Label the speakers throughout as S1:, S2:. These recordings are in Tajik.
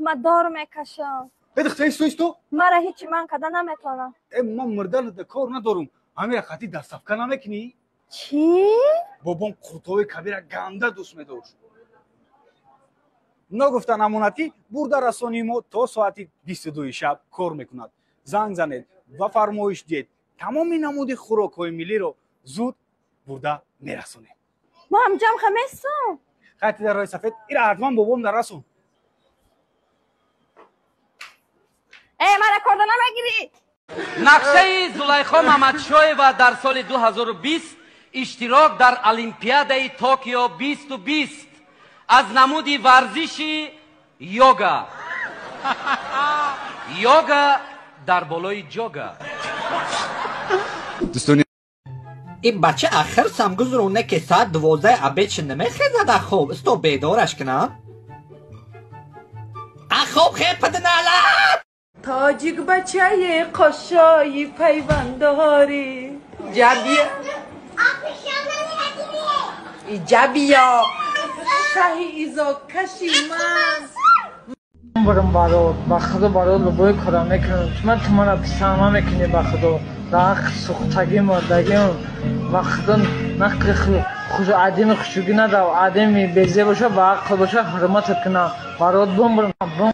S1: Ман дор мекашам.
S2: Э духтар, исто, исто.
S1: Мара ҳичи ман када наметавонам.
S2: Э ман мурдан кор надорум. Ҳамира хати доставка намекунӣ?
S1: Чӣ?
S2: Бобом қуртовии кабира ганда дӯст медошт. Ногуфта намонад, ки бурда расонии мо то соати 22 шаб кор мекунад. Занг занед ва фармоиш диҳед. Тамоми намуди хӯрокҳои миллиро зуд бурда мерасонем.
S1: Ман ҳамҷам хаместам.
S2: Хайти дар роҳи сафед ира ҳатман бобом дар расон.
S1: Э, мара корда намегирӣ.
S3: Нақшаи Зулайхо Мамадшоева дар соли 2020 иштирок дар Олимпиадаи Токио 2020 аз намуди варзиши йога. Йога дар болои ҷога.
S2: Дӯстони
S4: Ин бача ахир самгузроне, ки соат 12 обед ши намехезад аз хоб. Исто, бедораш кунам. Аз хоб хел, падиналат.
S5: Тоҷик бачаи қошои пайванддорӣ, ҷабия ҷабия шаҳи изокаши ман.
S6: Барам барот, ба худо, барот, любой кора мекунам. Ман ту мана писама мекунӣ, ба худо. Дар сухтагӣ мордагим, ба худо, нақли хуш адими хушугӣ надав, адими безе боша, ба ақл боша, ҳурматат кунам. Барот, бомбарам.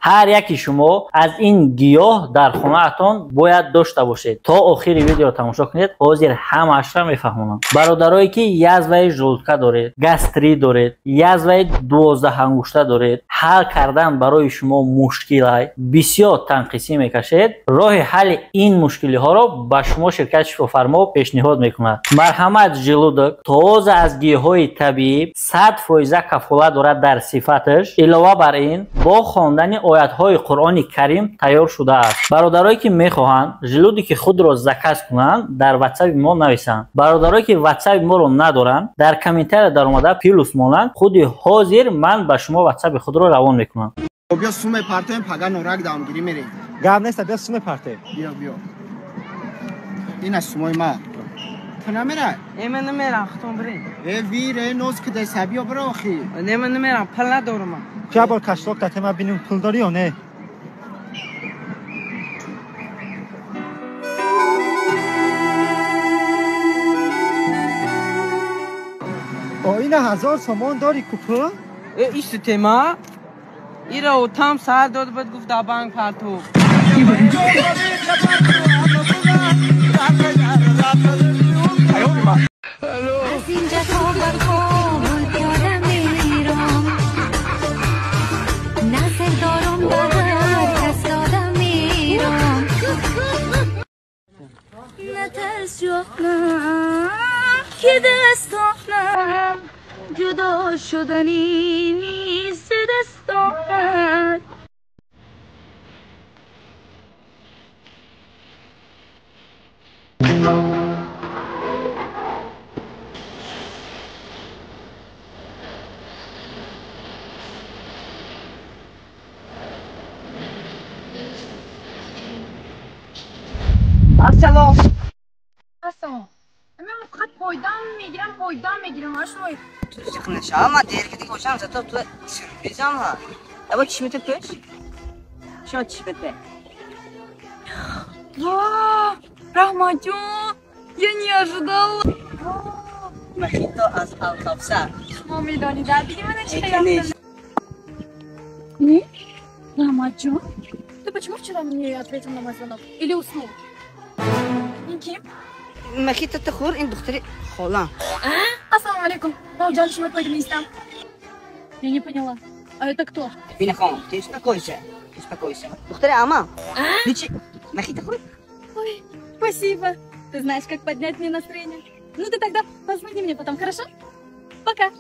S7: Ҳар яки шумо аз ин гиёҳ дар хонаатон бояд дошта бошед. То охири видеоро тамошо кунед, ҳозир ҳамаашро мефаҳмонам. Бародарое ки язваи желудка доред, гастрит доред, язваи дувоздаҳангушта доред, ҳал кардан барои шумо мушкилай, бисёр танқисӣ мекашед, роҳи ҳалли ин мушкилиҳоро ба шумо ширкати Шифофармо пешниҳод мекунад. Марҳамат Желудок тоза аз гиёҳҳои табиӣ, 100 фоиза кафолат дорад дар сифаташ. Илова бар ин, бо хондани оятҳои Қуръони Карим тайёр шудааст. Бародарое ки мехоҳанд желудоки худро заказ кунанд, дар ватсаби мо нависанд. Бародарое ки ватсаби моро надоранд, дар комментария даромада плюс монанд. Худи ҳозир ман ба шумо ватсаби худро равон мекунам.
S8: Биё, суме партоем, пага норак дамгирӣ мерем.
S9: Гап неста, биё, суме партоем.
S8: Биё, биё, ин аз сумои ма. Ту намерай?
S5: Э, ман намерам, хутон бирем.
S8: Э, вир, э, ноз кидаиса, биё, биро охи.
S5: Не, ман намерам, пул надорам.
S9: Ча бор кашлок татема, бинем, пул дорӣ ё не. О, ина 1000 сомон дорӣ ку пул?
S5: Э, исту тема ира отам сар дод буд, гуфт дар банк парту.
S10: از اینجا تا بر کابل پیاده میرم، نظر دارم به هر کس داده میرم. نترس جانم که دستانم جدا شدنی نیست دستانم.
S5: Ассалом.
S11: Ассалом. Ман фақат пойдам мегирам, пойдам мегирам, ашмой.
S12: Наша, ма дер кидик бошам, зато ту сюрпризам ҳа. Аба чишмите пӯш. Шумо чишмите.
S11: Ва, Раҳматҷон, я не ожидала.
S12: Мохито аз Алкавсар.
S11: Шумо медонед, дар дили мана чӣ хаёл. Не? Раҳматҷон, ты почему вчера не ответил на мой звонок? Или уснул? Ин ким?
S12: Мохито ту хӯр, ин духтари холам.
S11: Ассалому алейкум. Мауджан, шумо пойдем местам. Я не поняла. А это кто?
S12: Бинахон, ты успокойся. Успокойся. Духтари ама. Ничи, мохито хӯр.
S11: Ой, спасибо. Ты знаешь, как поднять мне настроение. Ну ты тогда позвони мне потом, хорошо? Пока.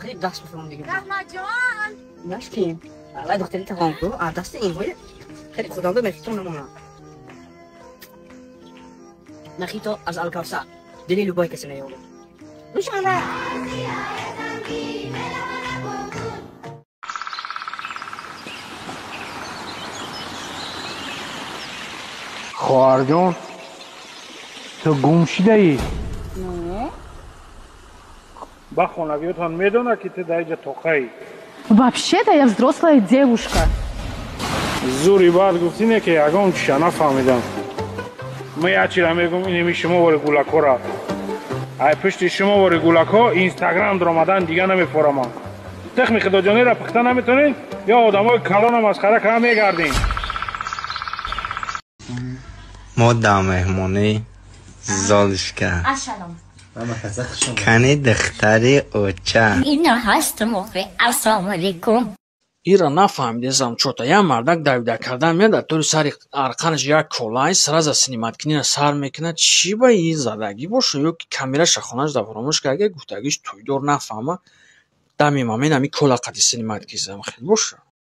S12: Хеле даст бифурам дига.
S11: Раҳматҷон.
S12: Наш ким? Вай духтари тағом ку, а дасти ин ҳои хеле худонда мохито намонам. Мохито аз Алкавсар. Дили любой касе меёбад. Нушана.
S13: Хоҳарҷон, ту гум шидаӣ?
S11: Не.
S13: Ба хонагиётон медонад, ки ту дар иҷа тоқаӣ?
S14: Вообще-то я взрослая девушка.
S13: Зури баъд гуфтӣ, не ки ягон чиша нафаҳмидам. Ман як чира мегум: инеми шумо вори гулакора, ай пушти шумо вори гулако Инстаграм даромадан дига намефорамам. Тухми худоҷонеро пухта наметонед ё одамои калона масхара кара мегардем?
S15: Мо дар меҳмонӣ, Золушка. Кани духтари оча?
S10: Ино ҳастам охе, ассалому алайкум.
S16: Ира нафаҳмидесам, чота як мардак давида кардан меяд, дар тори сари арқанаш як колай, сразу снимать кунина сар мекунад. Чӣ ба ин задагӣ боша ё ки камераша хонаш дар фаромӯш карда, гуфтагиш тӯйдор нафаҳма, дами мамин ами кола қади снимать кизам хел боша.